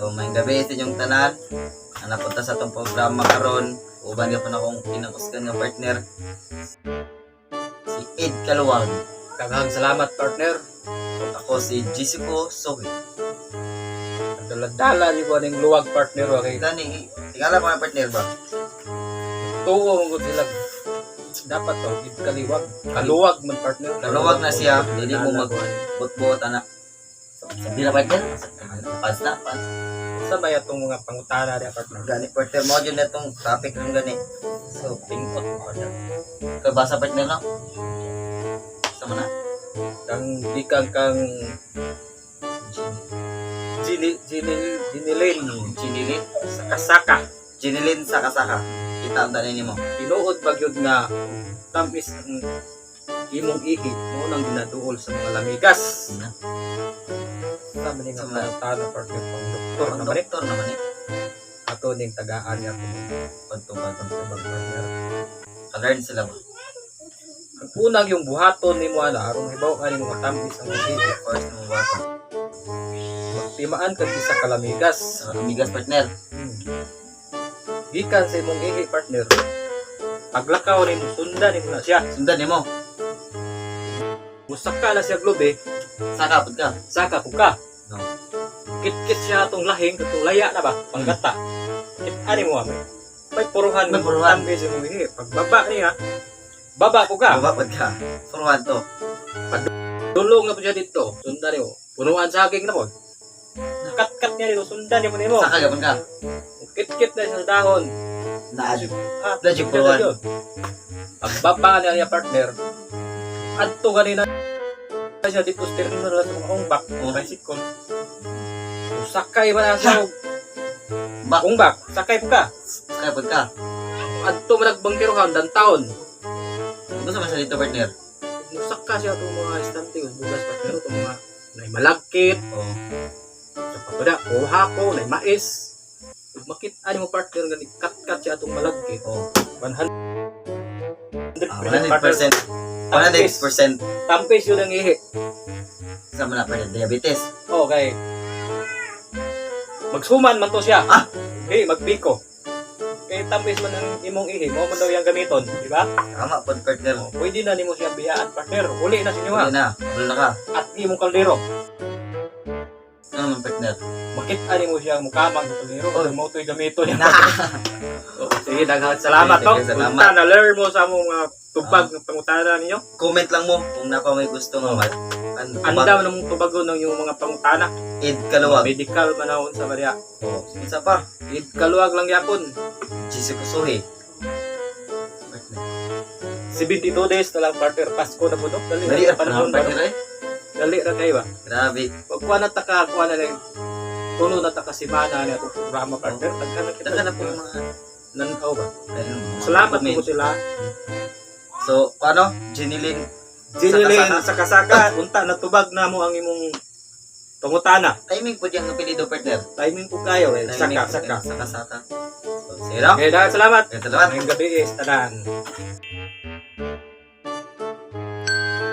So, maayong gabii sa inyong tanan. Ang napunta sa atong programa karon, uban gyapon akong kinakusgan nga partner, si Ed Kaluwag. Daghang salamat, partner. Ako si Jessico Sohi. Dala-dala ni ko aning luwag, partner, wa kay Gani, tingala ko na, partner ba? Tuo man gud sila. Dapat to gid kaliwag. Kaluwag man, partner. Kaluwag na siya, dili mo Dala ko ani. Buot-buot ana. Sabi na, partner, pass na, pass. Sa may atong mga pangutana diha, partner? Gani, partner, mo dyan na itong topic ng gani. So tingkot mo, partner. Kabasa, partner, no? Sama na. Kang gikan kang Gini Gini Ginilin Ginilin. Sa kasaka. Ginilin sa kasaka. Kita ang tanin mo. Tinuod ba gyud nga tamis ang imong ihi mo nang ginaduol sa mga lamigas? Na. Sa man nga Sama. pangutana, partner, pang doktor Ang naman eh. doktor naman eh. Ato ning tagaan niya kung Pagtubag. pagtubag, partner. Ka-learn sila ba? Ang unang yung buhaton nimo ana aron hibaw ka nimo matamis ang ihi. First mo ba ito? Magtimaan kag isa ka lamigas. Sa amigas, partner. Gikan sa imong ihi, partner. Paglakaw nimo, sundan nimo na siya. Sundan nimo. Musaka na siya globe, Saka pud ka. Saka pud ka. No. Kit-kit siya atong lahing katong laya na ba, panggata. Kit ani mo may. May puruhan. May puruhan. Tamis imong ihi. Pagbaba niya, baba pud ka. Baba pud ka. Puruhan to. Dulong na po siya dito. Sundan nimo. Punuan saging na po. Kat-kat niya dito, sundan nimo nimo. Saka gapon ka. Kit-kit na siya sa dahon. Naad. Ah, Lagi puruhan. yun. Pagbaba niya niya, partner, adto ganina siya dito sa terminal sa mga ungbak, tricycle. Sakay ba na siya og Bak. ungbak? Sakay po ka. Saka pud ka. Adto man nagbangkirohan dan taon. Gusto man siya dito, partner. Musaka siya itong mga estante og bugas, partner, itong mga nay malagkit, Oh. sa patuda, kuha ko, nay mais. Ug makita nimo, partner, nga kat-kat siya atong malagkit. 100% Ah, partner. 100%. 100%. Tampis yun ang ihi. Sa mga partner, diabetes. Okay. Magsuman man to siya. Ah! Hey, magbiko. Kay tamis man ang imong ihi, mo man daw yang gamiton, di ba? Tama pod, partner. Oh, pwede na nimo siya biyaan, partner. Uli na sa inyo ha. Wala na. Wala na ka. At imong kaldero. Ano naman, partner? Makita nimo siya mukamang sa kaldero. Oh. Oh. Mo to'y gamiton niya. Na. Oh, sige, daghang salamat to. Sige, salamat. Unta na learn mo sa among mga tubag ng pangutana ninyo. Comment lang mo kung napa may gusto nga mal. Ano, Andam na mong tubagon ng iyong mga pangutana. Ed Kaluwag. Medical manahon sa barya. Oh, isa pa. Id kaluwag lang yapon. Jessica Suhi. Partner. 72 days na lang, partner. Pasko na po to. Dali, Dali na ra panahon, panahon ba? partner eh. Dali ra kayo ba? Grabe. Pag kuha na taka, kuha na lang. Tulo na taka simana niya itong programa, partner. Daghan na kita. Daghan na po mga Nanaw ba? ayun, mga Salamat comment. po sila. So, paano? Jinilin. Jinilin Saka-saka. sa kasaka. Unta natubag na mo ang imong pangutana. Timing po diyang apelido, partner. Timing po kayo eh. Timing Saka, po saka. diyang Saka, saka. So, sige na. Okay, dahil salamat. Okay, salamat. Ngayong gabi is tanan.